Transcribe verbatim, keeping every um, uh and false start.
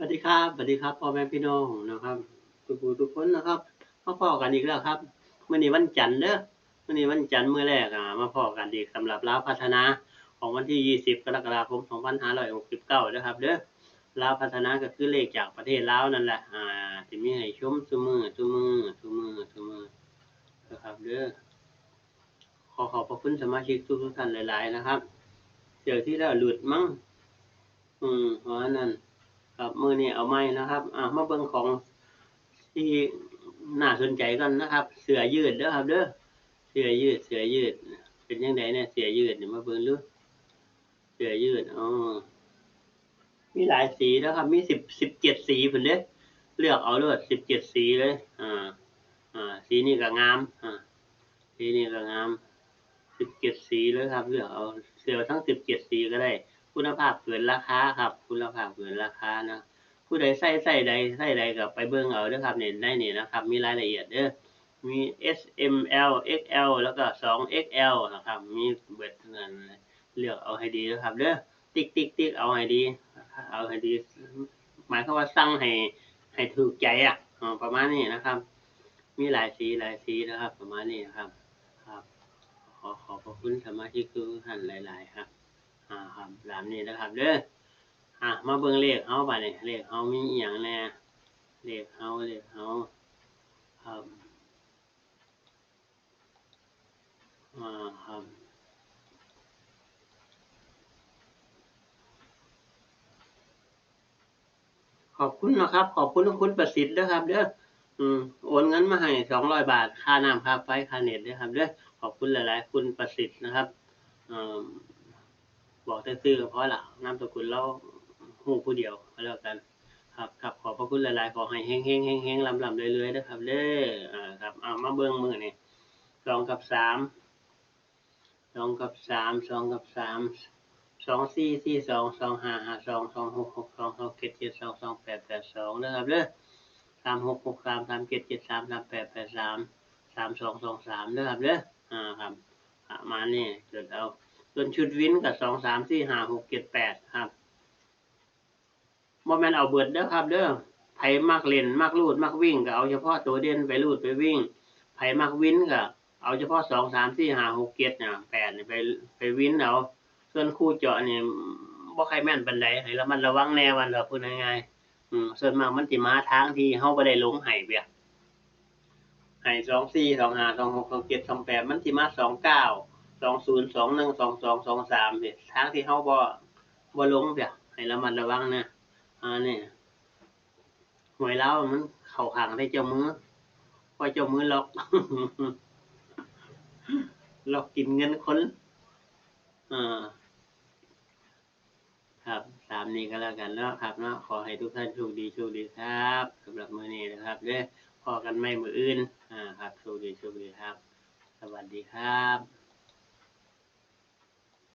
วัสดีครับ สวัสดีครับ พ่อแม่พี่น้องนะครับ ทุกผู้ทุกคนนะครับ มาพ้อกันอีกแล้วครับ มื้อนี้วันจันทร์เด้อ มื้อนี้วันจันทร์มื้อแรก อ่า มาพ้อกันอีกสำหรับลาวพัฒนา ของวันที่ยี่สิบกรกฎาคมสองพันห้าร้อยหกสิบเก้าเด้อครับเด้อ ลาวพัฒนาก็คือเลขจากประเทศลาวนั่นแหละ อ่า ที่มีให้ชมซุมื้อ ซุมื้อ ซุมื้อ ซุมื้อ นะครับเด้อ ขอขอบพระคุณสมาชิกทุกๆท่านหลายๆนะครับ เทื่อที่แล้วหลุดมั้ง อืม เพราะฉะนั้น ครับ มื้อนี้เอาใหม่นะครับ อ่ะ มาเบิ่งของที่น่าสนใจก่อนนะครับ เสื้อยืดเด้อครับเด้อ เสื้อยืด เสื้อยืด เป็นจั่งใดเนี่ย เสื้อยืดเนี่ย มาเบิ่งดู เสื้อยืด อ๋อ มีหลายสีนะครับ มีสิบ สิบเจ็ดสีพุ้นเด้ เลือกเอาโลด สิบเจ็ดสีเลย อ่า อ่า สีนี้ก็งาม อ่า สีนี้ก็งาม สิบเจ็ดสีเลยครับ เลือกเอา เสื้อทั้งสิบเจ็ดสีก็ได้ คุณภาพเกินราคาครับ คุณภาพเกินราคานะ ผู้ใดใส่ ใส่ใด ใส่ใดก็ไปเบิ่งเอาเด้อครับ นี่ ในนี่นะครับ มีรายละเอียดเด้อ มี เอส เอ็ม แอล เอ็กแอล แล้วก็ สอง เอ็กแอล นะครับ มีเบิดทั้งนั้นเลย เลือกเอาให้ดีนะครับเด้อ ติ๊ก ติ๊ก ติ๊ก เอาให้ดี เอาให้ดี หมายความว่าสั่งให้ ให้ถูกใจอ่ะ อ๋อ ประมาณนี้นะครับ มีหลายสี หลายสีนะครับ ประมาณนี้นะครับ ครับ ขอขอบพระคุณสมาชิกทุกท่านหลายๆครับ อ่า ครับ ตามนี้นะครับเด้อ อ่ะ มาเบิ่งเลขเฮาบาดนี้ เลขเฮามีอีหยังแหน่ เลขเฮา เลขเฮา ครับ อ่า ครับ ขอบคุณนะครับ ขอบคุณคุณประสิทธิ์นะครับเด้อ อืม โอนเงินมาให้สองร้อยบาท ค่าน้ำค่าไฟ ค่าเน็ตเด้อครับเด้อ ขอบคุณหลายๆ คุณประสิทธิ์นะครับ เอ่อ บอกแต่ชื่อก็พอละ นามสกุลลาวฮู้ผู้เดียวก็แล้วกัน ครับ ครับ ขอบพระคุณหลายๆ ขอให้เฮงๆ เฮงๆ ร่ำๆ รวยๆ เด้อครับเด้อ อ่า ครับ เอามาเบิ่งมื้อนี้ สองกับสาม สองกับสาม สองกับสาม สองสี่ สี่สอง สองห้า ห้าสอง สองหก หกสอง สองเจ็ด เจ็ดสอง สองแปด แปดสอง เด้อครับเด้อ สามหก หกสาม สามเจ็ด เจ็ดสาม สามแปด แปดสาม สามสอง สองสาม เด้อครับเด้อ อ่า ครับ ประมาณนี้ จดเอา ส่วนชุดวินก็ สอง สาม สี่ ห้า หก เจ็ด แปด ครับ บ่แม่นเอาเบิดเด้อครับเด้อ ไผมักเล่น มักรูด มักวิ่ง ก็เอาเฉพาะตัวเด่นไปรูดไปวิ่ง ไผมักวินก็เอาเฉพาะ สอง สาม สี่ ห้า หก เจ็ด น่ะ แปด นี่ไป ไปวินเอา ส่วนคู่เจาะนี่บ่ค่อยแม่นปานใด ให้ระมัดระวังแหน่ ว่าซั่นเถาะ พูดง่ายๆ อืม ส่วนมากมันสิมาทางที่เฮาบ่ได้ลงให้เปีย ให้ สองสี่ สองห้า สองหก สองเจ็ด สองแปด มันสิมา สองเก้า สองศูนย์ สองหนึ่ง สองสอง สองสาม นี่ ทางที่เฮาบ่ บ่ลงเปีย ให้ระมัดระวังนะ อ่า นี่ หวยลาวมันเข้าข้างแต่เจ้ามือ เพราะเจ้ามือล็อก ล็อกกินเงินคน อ่า ครับ ตามนี้ก็แล้วกันเนาะครับเนาะ ขอให้ทุกท่านโชคดี โชคดีครับ สำหรับมื้อนี้นะครับเด้อ พ้อกันใหม่มื้ออื่น อ่า ครับ โชคดี โชคดีครับ สวัสดีครับ